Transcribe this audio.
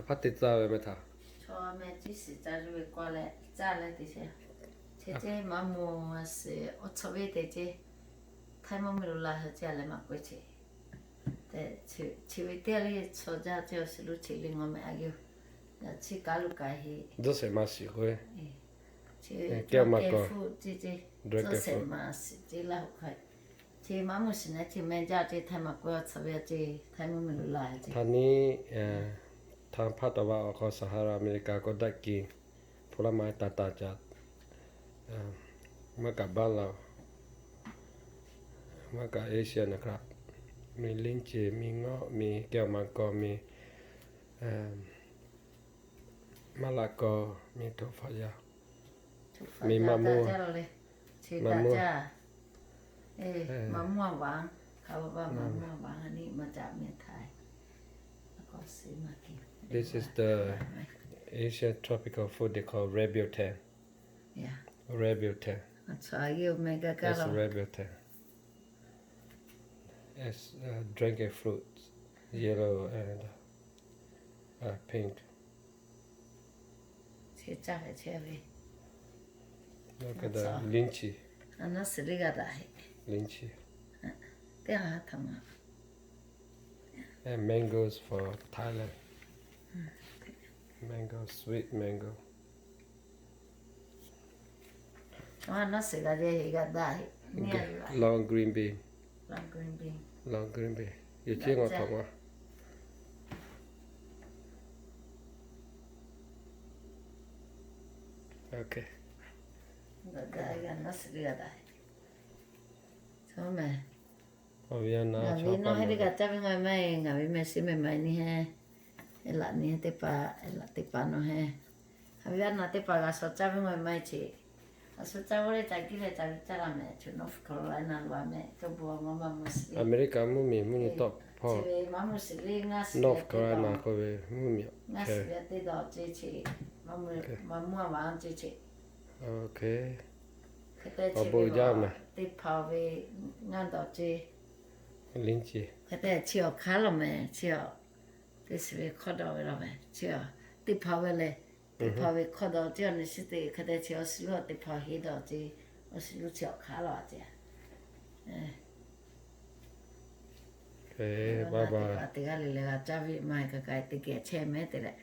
Hpaˇ te tcuh ve meh htaꞈ, chaw meh ciˉ shiˍ ca yuˬ ve k'oˆ leh caˇ leh te ce. Chi ce maˇ moˍ shiˍ oˇ tcuh ve te ce. Htaiˇ mvuhˇ miˬ lo la ha ce leh maˇ k'oˆ ce. Chi ve teˇ g'aˇ le chaw jaˇ ce awˬ shiˍ lo ce le ngaw meh a yoˬ. Yaꞈ chi kaˉ lo kaꞈ heˆ. Joseph Maˍ shiˍ k'o, Kehˬ maˇ kawˬ, Joseph Maˍ shiˍ ce Laˇ huˍ hk'aw, chi maˇ moˍ shiˍ na ce meh jaˇ ce Htaiˇ maˇ k'oˆ tcuh ve ce, Htaiˇ mvuhˇ miˬ lo la ce. Htaꞈ ni, htaˇ hpaˇ taˍ va awˬ hk'aw Sahara America k'oˆ daꞈ kiˬ, hpu laˇ ma taˍ taˍ caꞈ, maˇ kaꞈ baˇ la, maˇ kaꞈ Asia na hk'aˇ, miˬ liˇ ce, miˬ ngawˆ, miˬ kehˬ maˇ kawˬ, miˬ maˇ laꞈ kawˬ, miˬ htoꞈ hpaꞈ yaˇ, miˬ maˇ moˍ, maˇ moˍ, maˇ moˍ a vaˍ, hk'a vaˇ maˇ moˍ a vaˍ ni maˇ caꞈ meh htaiˍ. This is the Asian tropical fruit they call rambutan. Rambutan. That's rambutan. It's a dragon fruit, yellow and pink. Look at the lychee. Lychee. And mangoes for Thailand. Mango, sweet mango. Long green bean. Long green bean. Yehˬ ceˇ ngaw htaꞈ ma. Okay. Ngaˬ ve nawˬ heˉ teˇ g'aˇ caˇ ve ngaˬ ve maˇ heˆ, ngaˬ ve meh shiˍ meh maˍ nyi heˆ, laꞈ nyi heˆ teˇ hpaˍ, laꞈ teˇ hpaˍ nawˬ heˆ. Ngaˬ ve a naˍ teˇ hpaˍ g'a shaw caˇ ve ngaˬ ve maˇ heˆ ce. A shu caˇ ve leh ca giˇ leh ca ve caˇ la meh, chaw North Carolina lo a meh, caw bon a ngaw maˇ moˍ shiˍ. America mvuhˇ miˬ mvuhˇ nyi tawˆ hpawˇ, North Carolina k'oˆ ve mvuhˇ miˬ ngaˇ shiˍ ve teˇ dawˬ ce ce, maˇ moˍ a vaˍ ce ce. Hk'e te chi ve teˇ hpaˍ ve ngaˇ dawˬ ce. Hk'e te chi awˬ hk'aˉ lawˬ meh, chi awˬ teˇ shiˍ ve hk'awˇ dawˬ ve lawˬ meh, chi teˇ hpaˍ ve lehˬ, teˇ hpaˍ ve hk'awˇ dawˬ ce awˬ nyi shiˉ te hk'e te chi awˬ shiˍ lo teˇ hpaˍ heˆ dawˬ ce, awˬ shiˍ lo chi awˬ hk'aˉ lawˬ ce. Teˇ hpaˍ teˇ g'aˇ le le g'a caˇ ve maˇ heˆ, ka ka teˇ geh chehˇ meh te leh.